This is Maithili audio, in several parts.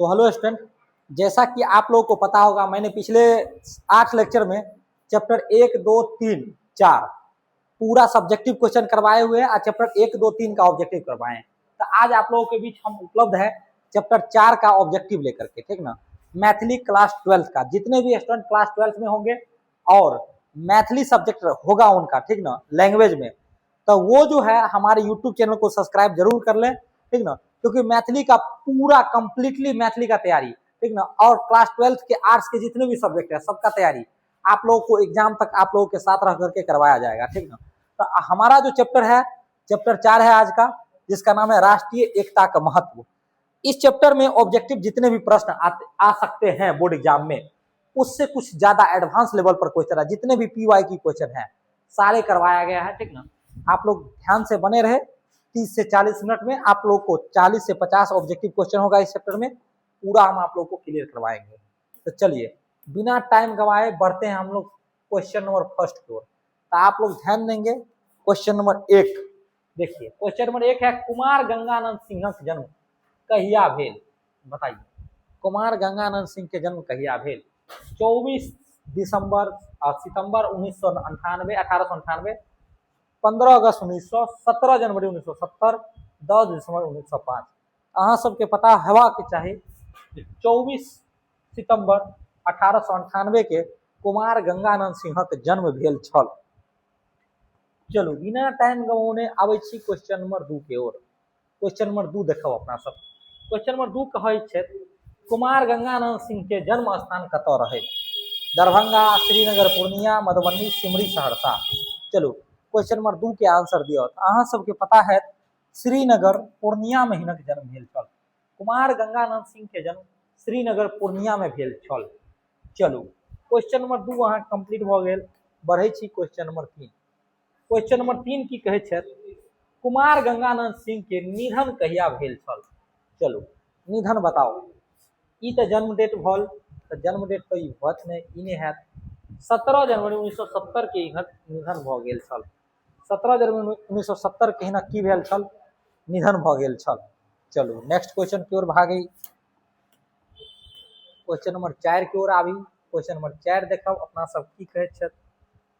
तो हेलो स्टूडेंट, जैसा कि आप लोगों को पता होगा, मैंने पिछले 8 लेक्चर में चैप्टर 1, 2, 3, 4 पूरा सब्जेक्टिव क्वेश्चन करवाए हुए हैं और चैप्टर 1, 2, 3 का ऑब्जेक्टिव करवाए हैं। तो आज आप लोगों के बीच हम उपलब्ध है चैप्टर 4 का ऑब्जेक्टिव लेकर के, ठीक ना। मैथिली क्लास 12th का जितने भी स्टूडेंट क्लास 12th में होंगे और मैथिली सब्जेक्ट होगा उनका, ठीक ना, लैंग्वेज में, तो वो जो है हमारे यूट्यूब चैनल को सब्सक्राइब जरूर कर लें, ठीक ना, क्योंकि मैथिली का पूरा कंप्लीटली मैथिली का तैयारी, ठीक ना, और क्लास 12th के आर्ट्स के जितने भी सब्जेक्ट है, सबका तैयारी आप लोगों को एग्जाम तक आप लोगों के साथ रह करके करवाया जाएगा, ठीक ना। तो हमारा जो चैप्टर है, चैप्टर 4 है आज का, जिसका नाम है राष्ट्रीय एकता का महत्व। इस चैप्टर में ऑब्जेक्टिव जितने भी प्रश्न आ सकते हैं बोर्ड एग्जाम में, उससे कुछ ज्यादा एडवांस लेवल पर क्वेश्चन है। जितने भी पीवाई की क्वेश्चन है, सारे करवाया गया है, ठीक ना। आप लोग ध्यान से बने रहे। 30 से 40 मिनट में आप लोग को 40 से 50 ऑब्जेक्टिव क्वेश्चन होगा इस चैप्टर में, पूरा हम आप लोग को क्लियर करवाएंगे। तो चलिए, बिना टाइम गवाए बढ़ते हैं हम लोग क्वेश्चन नंबर फर्स्ट की ओर। तो आप लोग ध्यान देंगे, क्वेश्चन नंबर 1 देखिए। क्वेश्चन नंबर 1 है, कुमार गंगानंद सिंहक जन्म कहिया भेल? बताइए, कुमार गंगानंद सिंह के जन्म कहिया भेल? 24 दिसंबर, सितंबर 1998, 1898, 15 अगस्त 1900, 17 जनवरी 1970, 10 दिसंबर 1905। अहाँ सबके पता हेबाक चाही, 24 सितंबर 1898 के कुमार गंगानंद सिंहक जन्म भेल छल। चलू, बिना टाइम गवौने आबै छी क्वेश्चन नंबर 2 के ओर। क्वेश्चन नंबर 2 देखब अपना सब। क्वेश्चन नंबर 2 कहै छै, कुमार गंगानंद सिंह के जन्म स्थान कतऽ रहै? दरभंगा, श्रीनगर, पूर्णिया, मधुबनी, सिमरी, सहरसा। चलू, क्वेश्चन नंबर 2 के आंसर दियौ। तऽ अहाँ सबके पता है, श्रीनगर पूर्णिया में हिनक जन्म भेल छल। कुमार गंगानंद सिंह के जन्म श्रीनगर पूर्णिया में भेल छल। चलू, क्वेश्चन नंबर 2 अहाँ कंप्लीट भऽ गेल। बढ़ै छी क्वेश्चन नंबर 3। क्वेश्चन नंबर 3 की कहै छथि? कुमार गंगानंद सिंह के निधन कहिया भेल छल? चलू, निधन बताउ। ई तऽ जन्म डेट भल, तऽ जन्म डेट तऽ ई होत नहि, ई नहि हैत। 17 जनवरी 1970 के हिनक निधन भऽ गेल छल। 17 जनवरी 1970 के हिनक की भेल छल? निधन भऽ गेल छल। चलू, नेक्स्ट क्वेश्चन की ओर भागी। क्वेश्चन नंबर 4 के ओर आबी। क्वेश्चन नंबर 4 देखब अपना सब की कहैत छथि।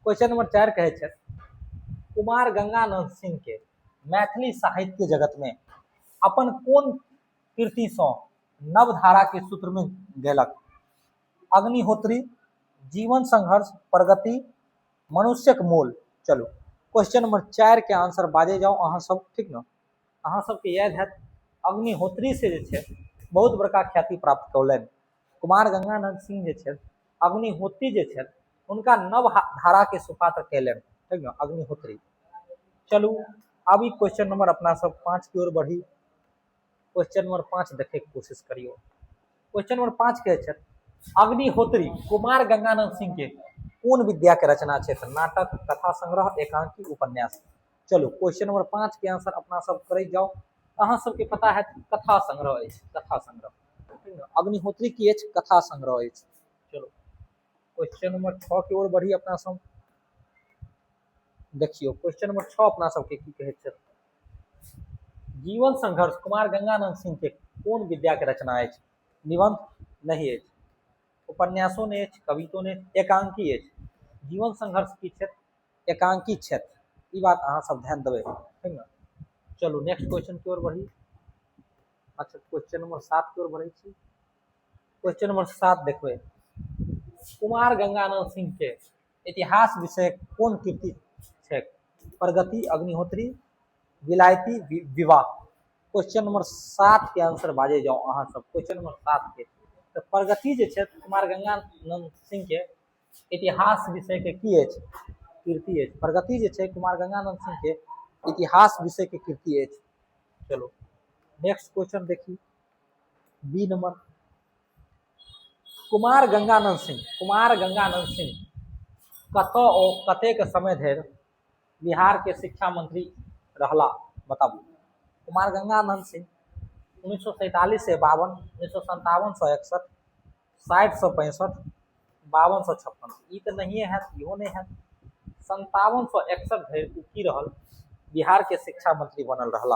क्वेश्चन नंबर 4 कहैत छथि, कुमार गंगानंद सिंह के मैथिली साहित्य जगत में अपन कोन कृतिसँ नवधारा के सूत्र में गेलक? अग्निहोत्री, जीवन संघर्ष, प्रगति, मनुष्यक मोल। चलू, क्वेश्चन नंबर 4 के आंसर बाजे जाओ अहाँ सब, ठीक ना। अहाँ सबके याद हैत, अग्निहोत्री से जे छै बहुत बड़का ख्याति प्राप्त कयलनि कुमार गंगानंद सिंह। जे छै अग्निहोत्री जे छै, हुनका नव धारा के सुपात्र कयलनि, ठीक ना, अग्निहोत्री। चलू, अब ई क्वेश्चन नंबर अपना सब 5 की ओर बढ़ी। क्वेश्चन नंबर 5 देखे के कोशिश करियो। क्वेश्चन नंबर 5 के छै, अग्निहोत्री कुमार गंगानंद सिंह के कोन विद्या के रचना छै? तऽ नाटक, कथा संग्रह, एकांकी, उपन्यास। चलू, क्वेश्चन नंबर 5 के आंसर अपना सब करै जाओ। अहाँ सबके पता है, कथा संग्रह अछि, कथा संग्रह, ठीक ने। अग्निहोत्री की अछि? कथा संग्रह अछि। चलो, क्वेश्चन नंबर 6 के ओर बढ़ी अपना सब। देखियौ, क्वेश्चन नंबर 6 अपना सबके की कहै छै? जीवन संघर्ष कुमार गंगानंद सिंह के कोन विद्या के रचना अछि? निबंध नहीं अछि, उपन्यासो नहि अछि, कवितो नहि, एकांकी अछि। जीवन संघर्ष की छथि? एकांकी छथि। ई बात अहाँ सब ध्यान देबै, ठीक ने। चलू, नेक्स्ट क्वेश्चन की ओर बढ़ी। अच्छा, क्वेश्चन नंबर 7 की ओर बढ़ै छी। क्वेश्चन नंबर 7 देखबै, कुमार गंगानंद सिंह के इतिहास विषय कोन कृति छै? प्रगति, अग्निहोत्री, विलायती विवाह। क्वेश्चन नंबर 7 के आंसर बाजे जाओ अहाँ सब, क्वेश्चन नंबर 7 के। तऽ प्रगति जे छै कुमार गंगानंद सिंह के इतिहास विषय के की अछि? कृति अछि। प्रगति जे छै कुमार गंगानंद सिंह के इतिहास विषय के कृति अछि। चलो, नेक्स्ट क्वेश्चन देखी, बी नंबर। कुमार गंगानंद सिंह, कुमार गंगानंद सिंह कतऽ ओ कतेक समय धरि बिहार के शिक्षा मंत्री रहला? बताबू। कुमार गंगानंद सिंह 1947 से 52, 1957 से 61, 60 से 65, 52 से 56। ई तऽ नहिए हैत, इहो नहि हैत। 57 से 61 धरि ओ की रहल? बिहार के शिक्षा मंत्री बनल रहला।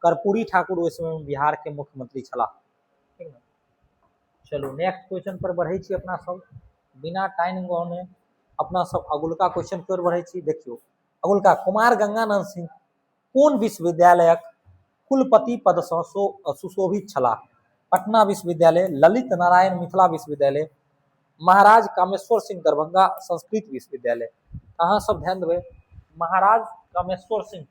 कर्पूरी ठाकुर ओहि समय में बिहार के मुख्यमंत्री छलाह, ठीक ने। चलू, नेक्स्ट क्वेश्चन पर बढ़ै छी अपना सब। बिना टाइम गौने अपना सब अगुलका क्वेश्चन पर बढ़ै छी। देखियौ अगुलका, कुमार गंगानंद सिंह कोन विश्वविद्यालयक कुलपति पदसँ सुशोभित छलाह? पटना विश्वविद्यालय, ललित नारायण मिथिला विश्वविद्यालय, महाराज कामेश्वर सिंह दरभंगा संस्कृत विश्वविद्यालय। अहाँ सब ध्यान देबै, महाराज कामेश्वर सिंह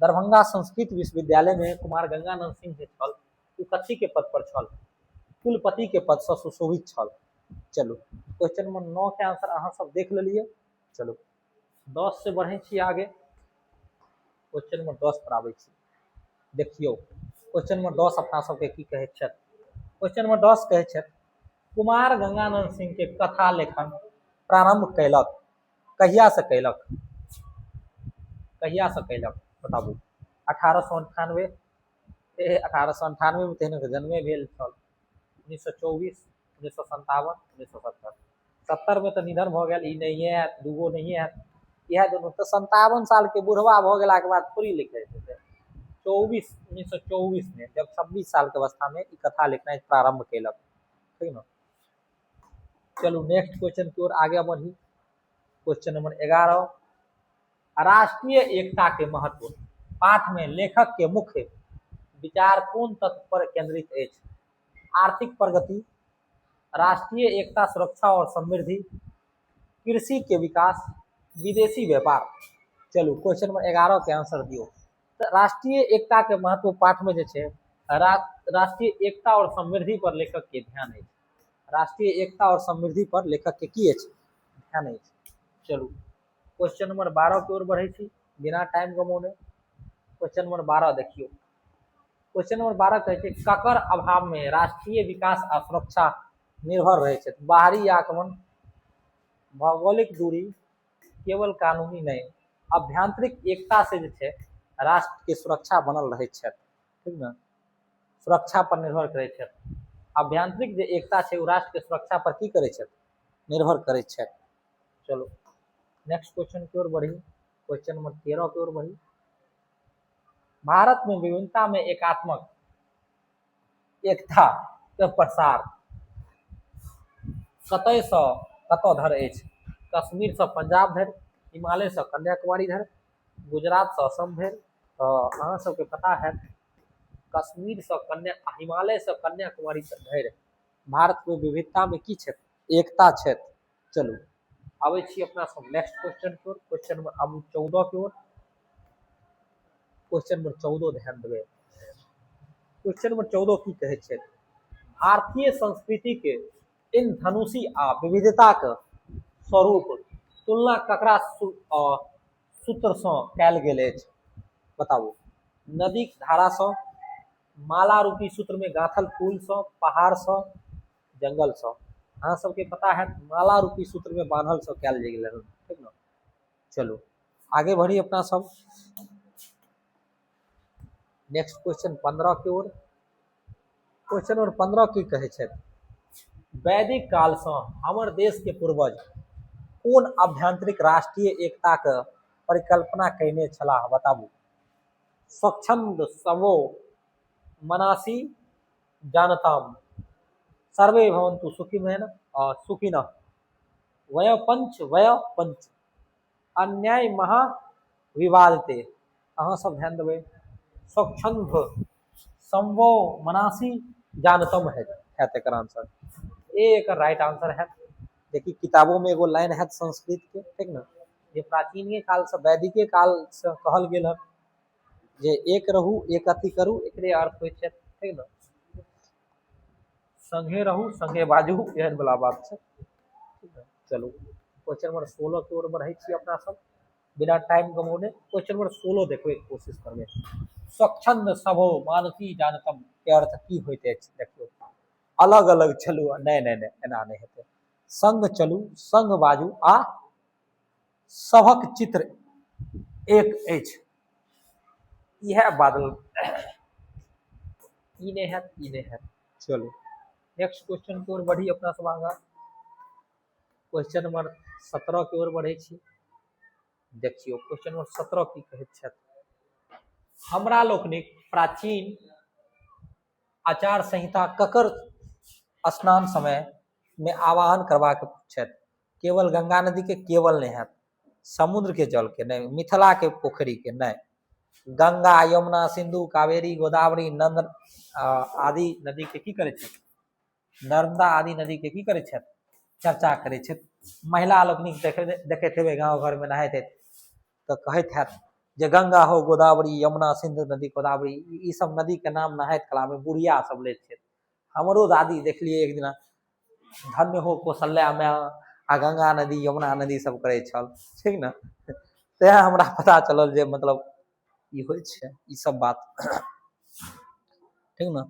दरभंगा संस्कृत विश्वविद्यालय में कुमार गंगानंद सिंह जे छल, ओ कथी के पद पर छल? कुलपति के पद से सुशोभित छल। चलू, क्वेश्चन नंबर 9 के आंसर अहाँ सब देख लेलिए। चलू, 10 से बढ़े छी आगे। क्वेश्चन नंबर 10 पर आबै छी। देखियौ, क्वेश्चन नंबर 10 अपना सबके की कहै छथि। क्वेश्चन नंबर 10 कहै छथि, कुमार गंगानंद सिंह के कथा लेखन प्रारंभ कयलक, कहिया से कयलक? कहिया से कयलक, बताबू। 1898, 1898 में तऽ हिनकर जन्मे भेल छल। 1924, 1957, 1970। 70 में तऽ निधन भऽ गेल। ई नहिए हैत, दूगो नहिए हैत, इएह दुनू तऽ। 57 साल के बुढ़वा भऽ गेलाके बाद थोड़ी लिखैत हेतै। 24, 1924 में, जब 26 साल के अवस्था में ई कथा लिखनाइ प्रारंभ केलक, ठीक ने? चलू, नेक्स्ट क्वेश्चन की ओर आगे बढ़ी। क्वेश्चन नंबर 11, राष्ट्रीय एकता के महत्व पाठ में लेखक के मुख्य विचार कोन तत्व पर केंद्रित अछि? आर्थिक प्रगति, राष्ट्रीय एकता, सुरक्षा और समृद्धि, कृषि के विकास, विदेशी व्यापार। चलू, क्वेश्चन नंबर 11 के आंसर दियौ। तऽ राष्ट्रीय एकता के महत्व पाठ में जे छै, राष्ट्रीय एकता और समृद्धि पर लेखक के ध्यान अछि। राष्ट्रीय एकता और समृद्धि पर लेखक के की अछि? ध्यान अछि। चलू, क्वेश्चन नंबर 12 के ओर बढ़ै छी बिना टाइम गमौने। क्वेश्चन नंबर 12 देखियौ। क्वेश्चन नंबर 12 कहै छै, ककर अभाव में राष्ट्रीय विकास आ सुरक्षा निर्भर रहै छै? बाहरी आक्रमण, भौगोलिक दूरी, केवल कानूनी नहि, आभ्यंतरिक एकता से जे छै राष्ट्र के सुरक्षा बनल रहै छै, ठीक ने? सुरक्षा पर निर्भर करै छै। आभ्यंतरिक जे एकता छै, ओ राष्ट्र के सुरक्षा पर की करै छै? निर्भर करै छै। चलो, नेक्स्ट क्वेश्चन की ओर बढ़ी। क्वेश्चन नंबर 13 की ओर बढ़ी। भारत में विभिन्नता में एकात्मक एकता के प्रसार कतयसँ कतऽ धरि अछि? कश्मीरसँ पंजाब धरि, हिमालयसँ कन्याकुमारी धरि, गुजरातसँ असम धरि। तऽ अहाँ सबके पता हैत, कश्मीरसँ कन्या हिमालयसँ कन्याकुमारी धरि भारतमे विविधतामे की छथि? एकता छथि। चलू, आबै छी अपना सब नेक्स्ट क्वेश्चन के ओर। क्वेश्चन नंबर आबू 14 के ओर। क्वेश्चन नंबर 14 ध्यान देबै। क्वेश्चन नंबर 14 की कहै छै? भारतीय संस्कृति के इंद्रधनुषी आ विविधताक स्वरूप तुलना ककरा सूत्रसँ कयल गेल अछि? बताबू। नदीक धारासँ, माला रूपी सूत्रमे गाँथल फूलसँ, पहाड़सँ, जंगलसँ। अहाँ सबके पता हैत, माला रूपी सूत्रमे बान्हलसँ कयल गेल हन, ठीक ने? चलू, आगे बढ़ी अपना सब नेक्स्ट क्वेश्चन 15 के ओर। क्वेश्चन नंबर 15 की कहै छथि? वैदिक कालसँ हमर देश के पूर्वज कोन आभ्यंतरिक राष्ट्रीय एकताक परिकल्पना कयने छलाह? बताबू। स्वच्छंद सवो मनासी जानताम, सर्वे भवन्तु सुखिमेन सुखिनः, वय पंच वय पंच, अन्याय महाविवादते। अहाँ सब ध्यान देबै, स्वच्छंद संवो मनासी जानतम है हैत एकर आंसर। ए एकर राइट आंसर हैत। देखी, किताबों में एगो लाइन हैत संस्कृत के, ठीक ने, जे प्राचीने काल से, वैदिके काल से कहल गेल हन जे एक रहू, एक अथी करू, एकरे अर्थ होइ छै, ठीक ने? संगे रहू, संगे बाजू, एहन वाला बात छै, ठीक ने? चलू, क्वेश्चन नंबर 16 के ओर बढ़ै छी अपना सब बिना टाइम गमौने। क्वेश्चन नंबर 16 देखबै के कोशिश करबै। स्वच्छंद सभो मानसी जानतम के अर्थ की होइत अछि? देखियौ, अलग अलग चलू, नहि नहि नहि, एना नहि हेतै। संग चलू, संग बाजू आ सभक चित्र एक अछि। इएह बादल, ई नहि हैत, ई नहि हैत। चलू, नेक्स्ट क्वेश्चन के ओर बढ़ी अपना सब आगाँ। क्वेश्चन नंबर 17 के ओर बढ़ै छी। देखियौ, क्वेश्चन नंबर 17 की कहैत छथि? हमरा लोकनिक प्राचीन आचार संहिता ककर स्नान समय मे आवाहन करबाक छथि? केवल गंगा नदी के केवल नहि हैत, समुद्र के जल के नहि, मिथिला के पोखरि के नहि, गंगा, यमुना, सिंधु, कावेरी, गोदावरी, नंद आदि नदी के की करै छथि? नर्मदा आदि नदी के की करै छथि? चर्चा करै छथि। महिला लोकनिक देखैत हेबै गाँव घरमे नहाइत हेत तऽ कहैत हैत जे गंगा हो गोदावरी, यमुना, सिंधु नदी, गोदावरी, ई सब नदी के नाम नहाइत कलामे बुढ़िया सब लैत छथि। हमरो दादी देखलियै एक दिना, धन्य हो कौशल्या माय आ गंगा नदी, यमुना नदी सब करै छल, ठीक ने? तैं हमरा पता चलल जे मतलब ई होइ छै ई सब बात, ठीक ने?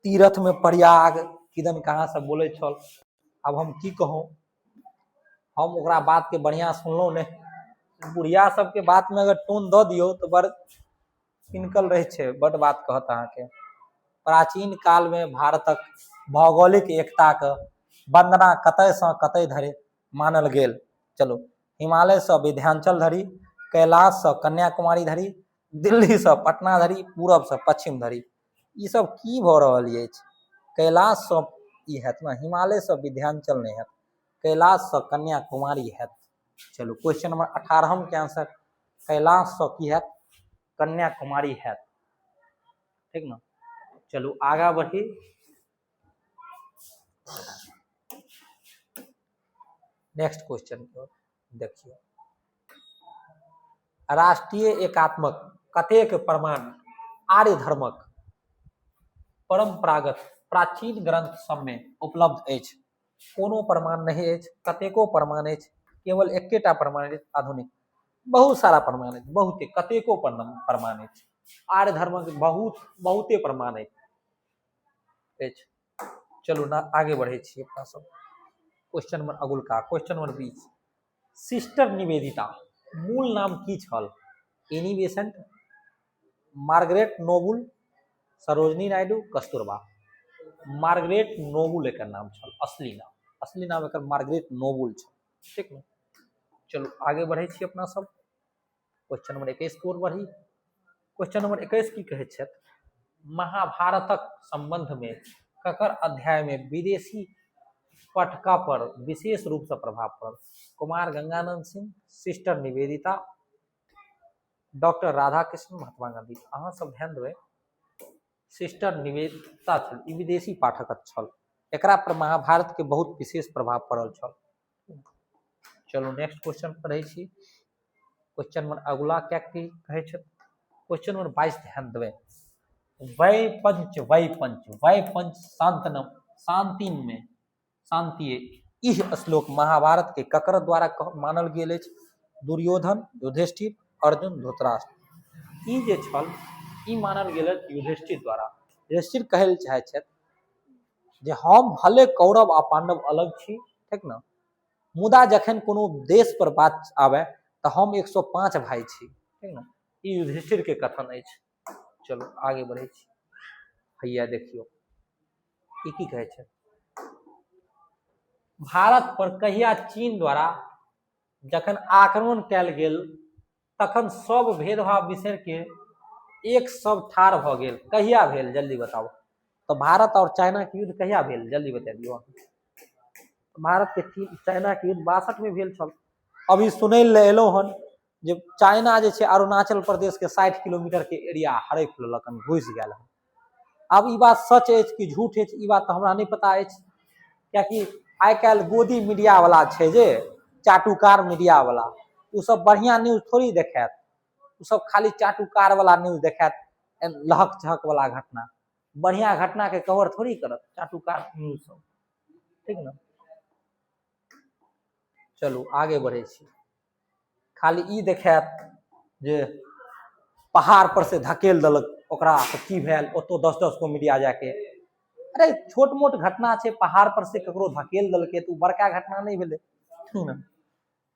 तीरथ में प्रयाग किदन कहाँ सब बोलै छल। आब हम की कहूँ, हम ओकरा बात के बढ़िया सुनलहुँ नहि। बुढ़िया सबके बात में अगर टोन दऽ दियौ तऽ बड़ किनकल रहै छै, बड बात कहत अहाँके। प्राचीन काल में भारतक भौगोलिक एकताक वंदना कतय सँ कतय धरि मानल गेल? चलू, हिमालय सँ विंध्याचल धरि, कैलाश सँ कन्याकुमारी धरि, दिल्ली सँ पटना धरि, पूरब सँ पश्चिम धरि। ई सब की भऽ रहल अछि? कैलाश सँ ई हैत ने, हिमालय सँ विंध्याचल नहि हैत, कैलाश सँ कन्याकुमारी हैत। चलू, क्वेश्चन नंबर 18 के आंसर कैलाश सँ की हैत? कन्याकुमारी हैत, ठीक ने? चलू आगा बढ़ी। नेक्स्ट क्वेश्चन देखियौ, राष्ट्रीय एकात्मक कतेक प्रमाण आर्य धर्मक परंपरागत प्राचीन ग्रंथ सबमे उपलब्ध अछि? कोनो प्रमाण नहि अछि, कतेको प्रमाण अछि, केवल एकेटा प्रमाण अछि, आधुनिक। बहुत सारा प्रमाण अछि, बहुते कतेको प्रमाण अछि। आर्य धर्मक बहुत बहुते प्रमाण अछि। चलू ना, आगे बढ़ै छी अपना सब। क्वेश्चन नंबर अगुलका, क्वेश्चन नंबर 20, सिस्टर निवेदिता मूल नाम की छल? Annie Besant, Margaret Noble, Sarojini Naidu, Kasturba. Margaret Noble एकर नाम छल, असली नाम, असली नाम एकर मार्गरेट नोबुल छल, ठीक ने? चलू आगे बढ़ै छी अपना सब। क्वेश्चन नंबर 21 कोर बढ़ी। क्वेश्चन नंबर 21 की कहै छथि? महाभारतक संबंध में ककर अध्याय में विदेशी पटका पर विशेष रूप से प्रभाव पड़ल? Kumar Ganganand Singh, sister Nivedita, doctor Radhakrishna, Mahatma Gandhi. अहाँ सब ध्यान देबै, सिस्टर निवेदिता छल, ई विदेशी पाठक छल, एकरा पर महाभारत के बहुत विशेष प्रभाव पड़ल छल। चलू नेक्स्ट क्वेश्चन पढ़ै छी। क्वेश्चन नंबर अगला क्या की कहै छै? क्वेश्चन नंबर 22 ध्यान देबै। वै पंच, वै पंच, वै पंच शांतनम शांतिन में शांति, इह श्लोक महाभारत के ककर द्वारा मानल गेल अछि? दुर्योधन, युधिष्ठिर, अर्जुन, धृतराष्ट्र। ई जे छल ई मानल गेल अछि युधिष्ठिर द्वारा। युधिष्ठिर कहै लए चाहै छथि जे हम भले कौरव आ पांडव अलग छी, ठीक ने, मुदा जखन कोनो देश पर बात आबे तऽ हम 105 भाई छी, ठीक ने? ई युधिष्ठिर के कथन अछि। चलू आगे बढ़ै छी। हैया देखियौ, ई की कहै छै? भारत पर कहिया चीन द्वारा जखन आक्रमण कयल गेल तखन सब भेदभाव बिसरि के एक सब ठाढ़ भऽ गेल? कहिया भेल, जल्दी बताउ तऽ। भारत और चाइना के युद्ध कहिया भेल, जल्दी बता दियौ। भारत के चीन चाइना के युद्ध 62 में भेल छल। अभी सुनै लए एलहुँ हन जे चाइना जे छै अरुणाचल प्रदेश के 60 किलोमीटर के एरिया हड़पि लेलक हन, घुसि गेल हन। आब ई बात सच अछि कि झूठ अछि, ई बात तऽ हमरा नहि पता अछि, कियाकि आइ काल्हि गोदी मीडिया वाला छै जे चाटुकार मीडिया वाला, ओ सब बढ़िया न्यूज थोड़ी देखायत, ओ सब खाली चाटुकार वाला न्यूज देखायत, लहक चहक वाला घटना, बढ़िया घटना के कवर थोड़ी करत चाटुकार न्यूज सब, ठीक ने? चलू आगे बढ़े छी। खाली ई देखायत जे पहाड़ पर से धकेल देलक ओकरा तऽ की भेल, ओतौ 10-10 गो मीडिया जाके। अरे छोट मोट घटना छै, पहाड़ पर से ककरो धकेल देलकै तऽ ओ बड़का घटना नहि भेलै, ठीक ने?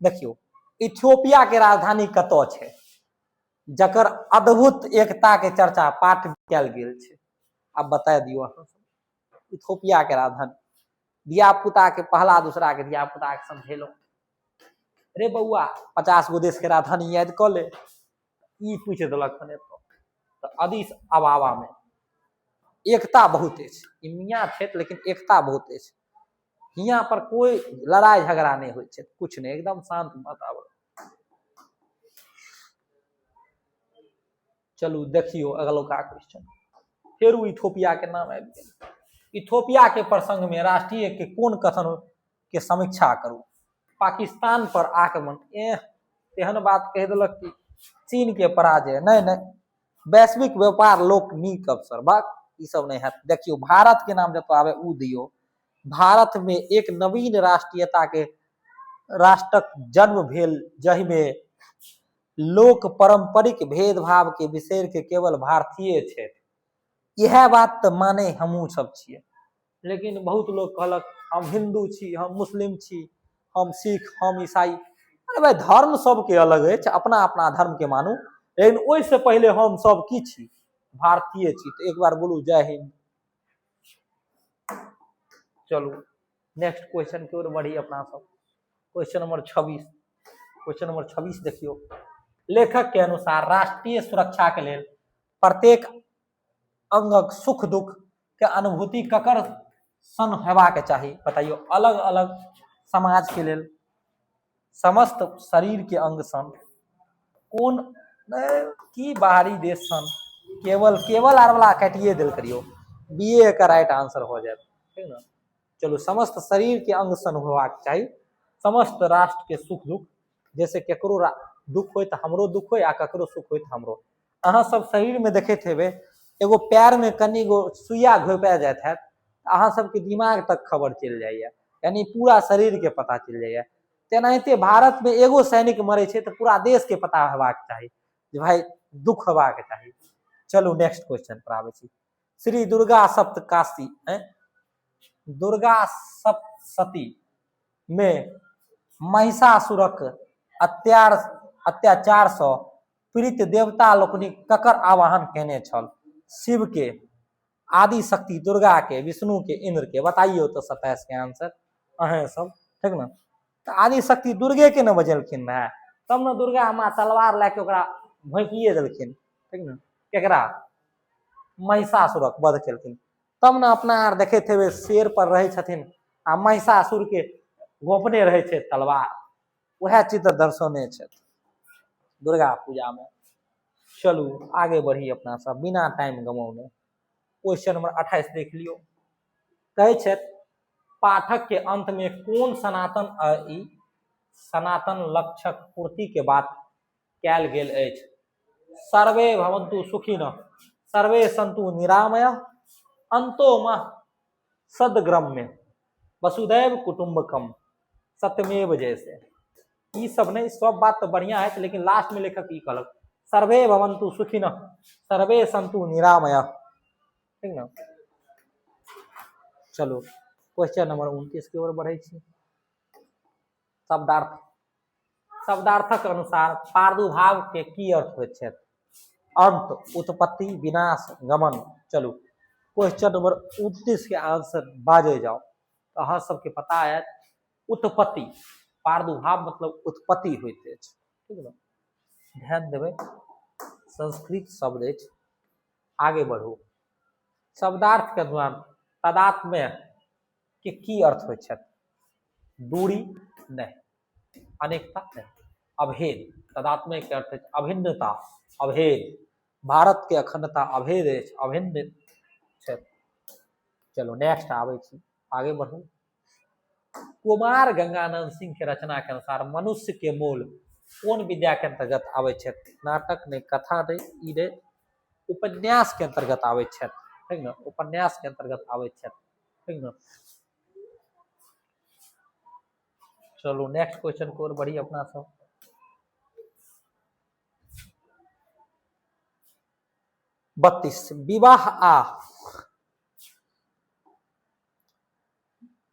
देखियौ, इथियोपिया के राजधानी कतऽ छै जकर अद्भुत एकता के चर्चा पाठ कयल गेल छै? आब बता दियौ अहाँ सब, इथियोपिया के राजधानी। धिया पुता के पहला दूसरा के धिया पुता के समझेलहुँ, रे बौआ 50 गो देश के राजधानी याद कऽ ले, ई पूछि देलक हन एतऽ तऽ अदीस अबाबा में। एकता बहुत अछि। ई मियाँ छथि लेकिन एकता बहुत अछि। हियाँ पर कोइ लड़ाइ झगड़ा नहि होइ छै, कुछ नहि, एकदम शांत वातावरण। चलू देखियौ अगलका क्वेश्चन। फेर ओ इथोपिया के नाम आबि गेल। इथोपिया के प्रसंग में राष्ट्रीय के कोन कथन के समीक्षा करू? पाकिस्तान पर आक्रमण, एह तेहन बात कहि देलक कि चीन के पराजय, नहि नहि, वैश्विक व्यापार लोक नीक अवसर, बात ई सब नहि हैत। देखियौ भारत के नाम जतऽ आबे ओ दियौ। भारत में एक नवीन राष्ट्रीयता के राष्ट्रक जन्म भेल जाहिमे लोक पारंपरिक भेदभाव के बिसरि के केवल भारतीय छथि। इएह बात तऽ माने हमहूँ सब छियै, लेकिन बहुत लोक कहलक हम हिन्दू छी, हम मुस्लिम छी, हम सिख, हम ईसाई। अरे भाई धर्म सबके अलग अछि, अपना अपना धर्म के मानू, लेकिन ओहिसँ पहिले हम सब की छी? भारतीय छी। तऽ एक बार बोलू जय हिन्द। चलू नेक्स्ट क्वेश्चन के ओर बढ़ी अपना सब। क्वेश्चन नंबर 26, क्वेश्चन नंबर 26 देखियौ। लेखक के अनुसार राष्ट्रीय सुरक्षा के लेल प्रत्येक अंगक सुख दुख के अनुभूति ककर सन हेबाक चाही? बताइयो। अलग अलग समाज के लेल समस्त शरीर के अंग सन, कोन की बाहरी देश सन, केवल केवल आर वाला काटिए देल करियो, बी ए का राइट आंसर हो जाए, ठीक ना। चलू, समस्त शरीर के अंग सन होबाक चाही समस्त राष्ट्र के सुख दुख, जैसे केकरो दुख होय तऽ हमरो दुख होय आ ककरो सुख होय तऽ हमरो। अहाँ सब शरीर में देखैत हेबै एगो पैर में कनि गो सुइया घोपा जाइत हैत, अहाँ सबके दिमाग तक खबर चलि जाइया, यानी पूरा शरीर के पता चलि जाइया। तेनाहिते भारत में एगो सैनिक मरै छै तऽ पूरा देश के पता हेबाक चाही जे भाई दुख हेबाक चाही। चलू नेक्स्ट क्वेश्चन पर आबै छी। श्री दुर्गा सप्तकाशी, दुर्गा सप्तशती में महिषासुरक अत्याचार सँ पीड़ित देवता लोकनि ककर आवाहन केने छल? शिव के, आदि शक्ति दुर्गा के, विष्णु के, इंद्र के? बताइयो तो 27 के आंसर अहें सब, ठीक ना। तऽ आदि शक्ति दुर्गे के ने बजेलखिन रहे, तब ने दुर्गा माँ तलवार लए के ओकरा भोंकिए देलखिन, ठीक ने। केकरा? महिषासुरक वध केलखिन। तब ने अपना आर देखैत हेबै शेर पर रहै छथिन आ महिषासुर के घोपने रहै छै तलवार, वएह चित्र दर्शौने छथि दुर्गा पूजा में। चलू आगे बढ़ी अपना सब बिना टाइम गमौने। क्वेश्चन नंबर 28 देख लियौ। कहै छथि पाठक के अंत में कोन सनातन ई सनातन लक्ष्यक पूर्ति के बात कयल गेल अछि? सर्वे भवन्तु सुखिनः, सर्वे सन्तु निरामय, अंतो मा सदग्रम्य, वसुधैव कुटुम्बकम, सत्यमेव जयसे। ई सब नहीं, सब बात तो बढ़िया है, लेकिन लास्ट में लेखक ई कहलक सर्वे भवन्तु सुखिनः सर्वे सन्तु निरामय, ठीक ना। चलो क्वेश्चन नंबर 29 के ओर बढ़े छी। शब्दार्थ, शब्दार्थक अनुसार प्रादुर्भाव के की अर्थ होइत छै? अंत, उत्पत्ति, विनाश, गमन। चलू क्वेश्चन नंबर 29 के आंसर बाजे जाओ। तो अहाँ सबके पता है उत्पत्ति, प्रादुर्भाव मतलब उत्पत्ति होइत अछि, ठीक ना। ध्यान देबै, संस्कृत शब्द अछि। आगे बढ़ू। शब्दार्थ के अनुसार तादात्म्य के की अर्थ होइत छथि? दूरी नहि, अनेकता नहि, अभेद। तादात्म्य के अर्थ अछि अभिन्नता, अभेद। भारत के अखंडता अभेद अछि, अभिन्न छथि। चलू नेक्स्ट आबै छी, आगे बढ़ू। कुमार गंगानंद सिंह के रचना के अनुसार मनुष्य के मूल कोन विद्या के अंतर्गत आबै छथि? नाटक नहि, कथा नहि, ई नहि, उपन्यास के अंतर्गत आबै छथि, ठीक ने, उपन्यास के अंतर्गत आबै छथि, ठीक ने। चलू नेक्स्ट क्वेश्चन को ओर बढ़ी अपना सब। 32 विवाह आ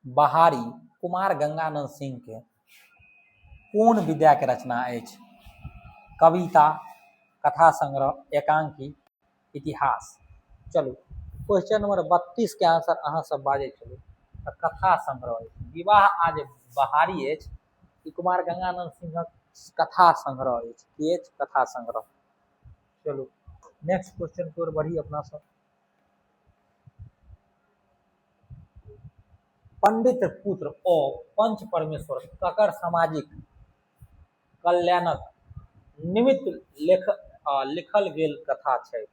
बहारी कुमार गंगानंद सिंह के कोन विद्या के रचना अछि? कविता, कथा संग्रह, एकांकी, इतिहास। चलू क्वेश्चन नंबर 32 के आंसर अहाँ सब बाजै चलू। तऽ कथा संग्रह अछि। विवाह आ जे बहारी अछि ई कुमार गंगानंद सिंहक कथा संग्रह अछि। की अछि? कथा संग्रह। चलू नेक्स्ट क्वेश्चन के ओर बढ़ी अपना सब। पंडित पुत्र ओ पंच परमेश्वर ककर सामाजिक कल्याणक निमित्त लिखल गेल कथा छै?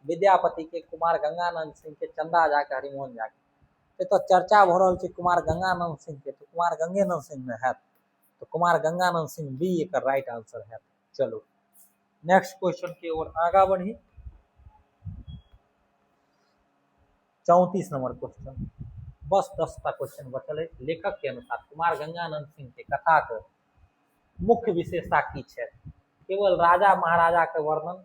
विद्यापति के, कुमार गंगानंद सिंह के, चंदा झा के, हरिमोहन झा के। एतऽ चर्चा भऽ रहल छै कुमार गंगानंद सिंह के, तऽ कुमार गंगेनंद सिंह ने हैत, तऽ कुमार गंगानंद सिंह बी एकर राइट आंसर हैत। चलू नेक्स्ट क्वेश्चन के ओर आगा बढ़ी। 34 नंबर क्वेश्चन, बस 10टा क्वेश्चन बचल अछि। लेखक के अनुसार कुमार गंगानंद सिंह के कथा के मुख्य विशेषता की छै? केवल राजा महाराजा के वर्णन,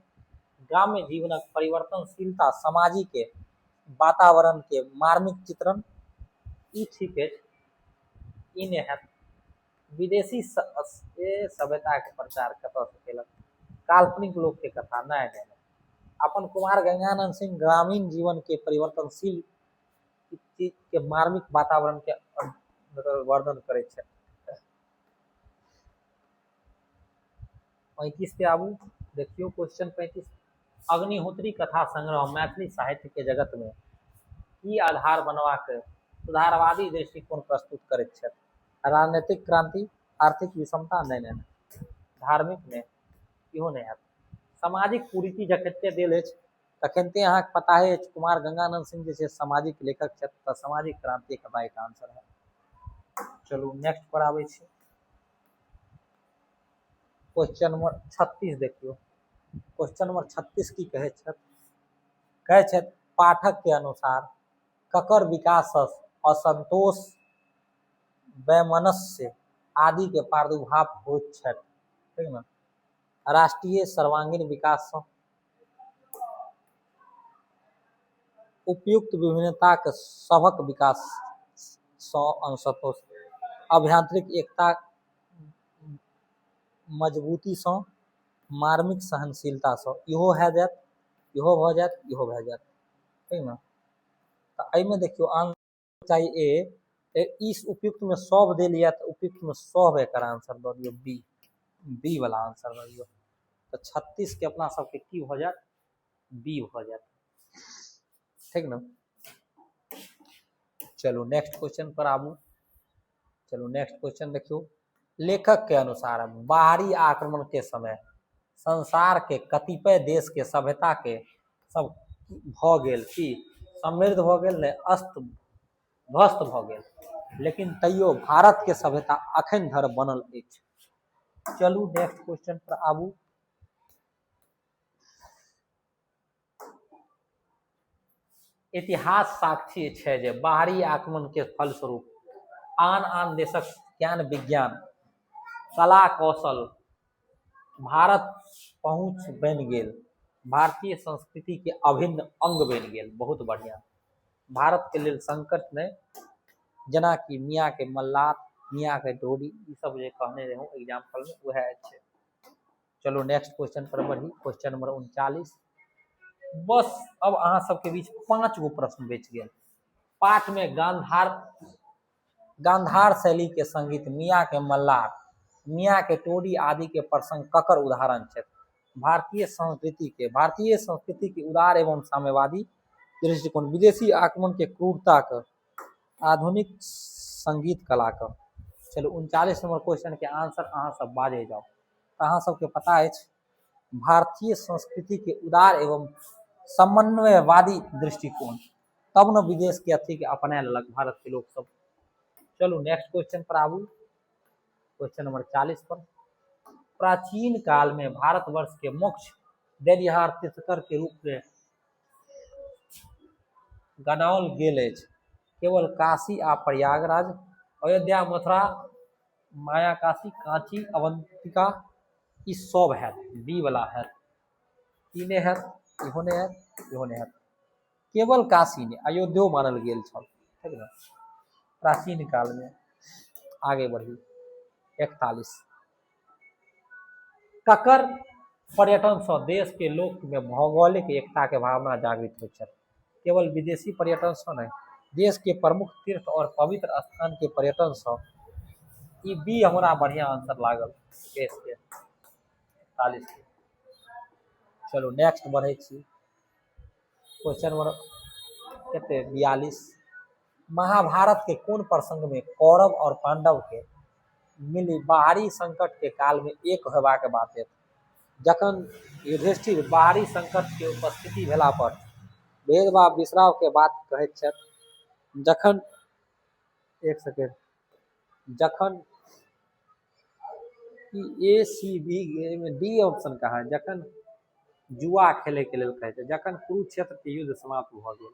ग्राम्य जीवनक परिवर्तनशीलता, सामाजिक के वातावरण के मार्मिक चित्रण, ई ठीक अछि, ई नहि हैत। विदेशी सभ्यता के प्रचार कतऽ से केलक? काल्पनिक लोक के कथा, नहि नहि। अपन कुमार गंगानंद सिंह ग्रामीण जीवन के परिवर्तनशील चीज के मार्मिक वातावरण के वर्णन करै छै। 35 पे आबू, देखियौ क्वेश्चन 35। अग्निहोत्री कथा संग्रह मैथिली साहित्य के जगत में की आधार बनवा के सुधारवादी दृष्टिकोण प्रस्तुत करैत छथि? राजनीतिक क्रांति, आर्थिक विषमता, नहि नहि, धार्मिक नहि, इहो नहि हैत। सामाजिक कुरीति जखनते देल अछि तखनते अहाँके पता अछि कुमार गंगानंद सिंह जे छै सामाजिक लेखक छथि, तऽ सामाजिक क्रांति के राइट आंसर है। चलू नेक्स्ट पर आबै छी। क्वेश्चन नंबर 36 देखियौ। क्वेश्चन नंबर 36 की कहै छथि? कहै छथि पाठक के अनुसार ककर विकास असंतोष, वैमनस्य आदि के प्रादुर्भाव होइत छथि? ठीक ने, राष्ट्रीय सर्वांगीण विकास सँ, उपयुक्त विभिन्नता के सभक विकास सँ असंतोष, अभ्यांतरिक एकता मजबूती सँ, मार्मिक सहनशीलता सँ। इहो भए जायत, इहो भऽ जायत, इहो भए जायत। ठीक ने, तऽ एहिमे देखियौ आंसर चाही ए, इस उपयुक्त में सब देल यऽ तऽ उपयुक्त में सब एकर आंसर दऽ दियौ बी, बी वाला आंसर दऽ दियौ। तऽ 36 के अपना सबके की भऽ जायत? बी भऽ जायत। ठीक ने, चलू नेक्स्ट क्वेश्चन पर आबू। चलू नेक्स्ट क्वेश्चन देखियौ। लेखक के अनुसार बाहरी आक्रमण के समय संसार के कतिपय देश के सभ्यता के सब भऽ गेल की समृद्ध भऽ गेल? नहि, अस्त ध्वस्त भऽ गेल, लेकिन तैयो भारत के सभ्यता अखन धरि बनल अछि। चलू नेक्स्ट क्वेश्चन पर आबू। इतिहास साक्षी छै जे बाहरी आक्रमण के फलस्वरूप आन आन देशक ज्ञान विज्ञान कला कौशल भारत पहुँच बनि गेल, भारतीय संस्कृति के अभिन्न अंग बनि गेल। बहुत बढ़िया, भारत के लेल संकट नहि, जेनाकि मियाँ के मल्लात, मियाँ के डोरी, ई सब जे कहने रहूँ एग्जाम्पल में वएह छै। चलो नेक्स्ट क्वेश्चन पर बढ़ी। Question number 39। बस अब अहाँ सबके बीच 5 गो प्रश्न बचि गेल। पाठ में गांधार शैली के संगीत, मियाँ के मल्लार, मियाँ के टोरी आदि के प्रसंग ककर उदाहरण छथि? भारतीय संस्कृति के उदार एवं साम्यवादी दृष्टिकोण, विदेशी आक्रमण के क्रूरता के, आधुनिक संगीत कला के। चलू 39 नंबर क्वेश्चन के आंसर अहाँ सब बाजे जाउ। तऽ अहाँ सबके पता अछि भारतीय संस्कृति के उदार एवं समन्वयवादी दृष्टिकोण, तब न विदेश के अथी के अपना लेलक भारत के लोक सब। चलू नेक्स्ट क्वेश्चन पर आबू। क्वेश्चन नंबर 40 पर। प्राचीन काल में भारतवर्ष के मोक्ष देनिहार तीर्थकर के रूप में गनाओल गेल अछि। केवल काशी आ प्रयागराज, अयोध्या, मथुरा, माया काशी, कांची, अवंतिका, ई सब हैत, बी वाला हैत। ई नहि हैत, इहो नहि हैत, इहो नहि हैत। केवल काशी नहि, अयोध्यो मानल गेल छल। ठीक ने, प्राचीन काल में। आगे बढ़ी। 41। ककर पर्यटन सँ देश के लोक में भौगोलिक एकता के भावना जागृत होइत छल? केवल विदेशी पर्यटन सँ नहि, देश के प्रमुख तीर्थ और पवित्र स्थान के पर्यटन सँ। ई बी हमरा बढ़िया आंसर लागल देश के 41 के। चलू नेक्स्ट बढ़ै छी। क्वेश्चन नंबर कते? 42। महाभारत के कोन प्रसंग में कौरव और पांडव के मिली बाहरी संकट के काल में एक होबाक बात है? जखन युधिष्ठिर बाहरी संकट के उपस्थिति भेला पर भेदभाव बिसराव के बात कहैत छथि। जखन, एक सेकेंड, जखन ए सी बी में डी ऑप्शन कहाँ है? जखन जुआ खेले के लेल कहै छै, जखन कुरुक्षेत्र के युद्ध समाप्त भऽ गेल।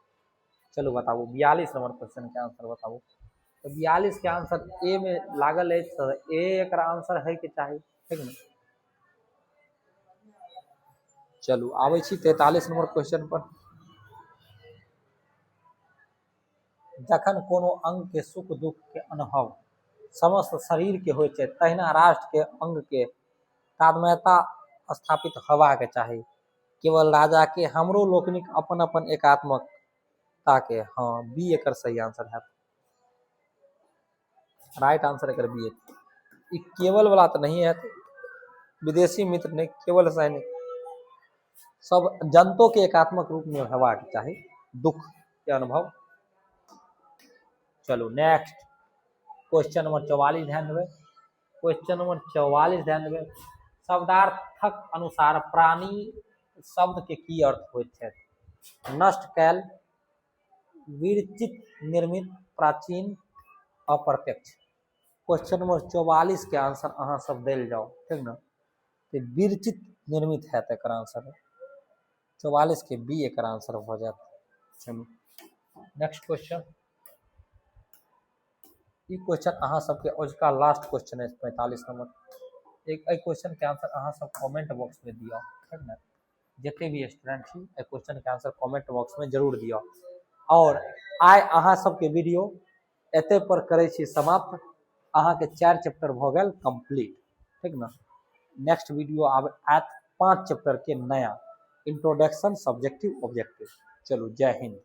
चलू बताबू, 42 नंबर क्वेश्चन के आंसर बताबू। तऽ 42 के आंसर ए में लागल अछि, तऽ ए एकर आंसर है के चाही, ठीक ने? चलू, आबै छी 43 नंबर क्वेश्चन पर। जखन कोनो अंग के सुख दुख के अनुभव समस्त शरीर के होइ छै, तहिना राष्ट्र के अंग के तादात्म्यता स्थापित होबाक चाही। केवल राजा के, हमरो लोकनिक अपन अपन एकात्मकता के। हाँ, बी एकर सही आंसर है। राइट आंसर एकर बी। ई केवल वाला तऽ नहीं है, विदेशी मित्र नहि, केवल सैनिक, सब जनतो के एकात्मक रूप में हेबाक चाही दुख के अनुभव। चलू, नेक्स्ट क्वेश्चन नंबर 44 ध्यान देबै। क्वेश्चन नंबर 44 ध्यान देबै। शब्दार्थक अनुसार प्राणी शब्द के की अर्थ होइत छै? नष्ट कयल, विरचित, निर्मित, प्राचीन, अप्रत्यक्ष। क्वेश्चन नंबर 44 के आंसर अहाँ सब देल जाओ, ठीक ने? तऽ विरचित, निर्मित हैत एकर आंसर। 44 के बी एकर आंसर भऽ जायत। चलू, नेक्स्ट क्वेश्चन। ई क्वेश्चन अहाँ सबके अजुका लास्ट क्वेश्चन अछि, 45 नंबर। एक एहि क्वेश्चन के आंसर अहाँ सब कमेंट बॉक्स में दिअ, ठीक ने? जते भी स्टूडेंट छी, एहि क्वेश्चन के आंसर कमेंट बॉक्स में जरूर दिअ। और आइ अहाँ सबके वीडियो एते पर करै छी समाप्त। अहाँके चारि चैप्टर भऽ गेल कंप्लीट, ठीक ने? नेक्स्ट वीडियो आब आयत पाँच चैप्टर के नया इंट्रोडक्शन, सब्जेक्टिव, ऑब्जेक्टिव। चलू, जय हिंद।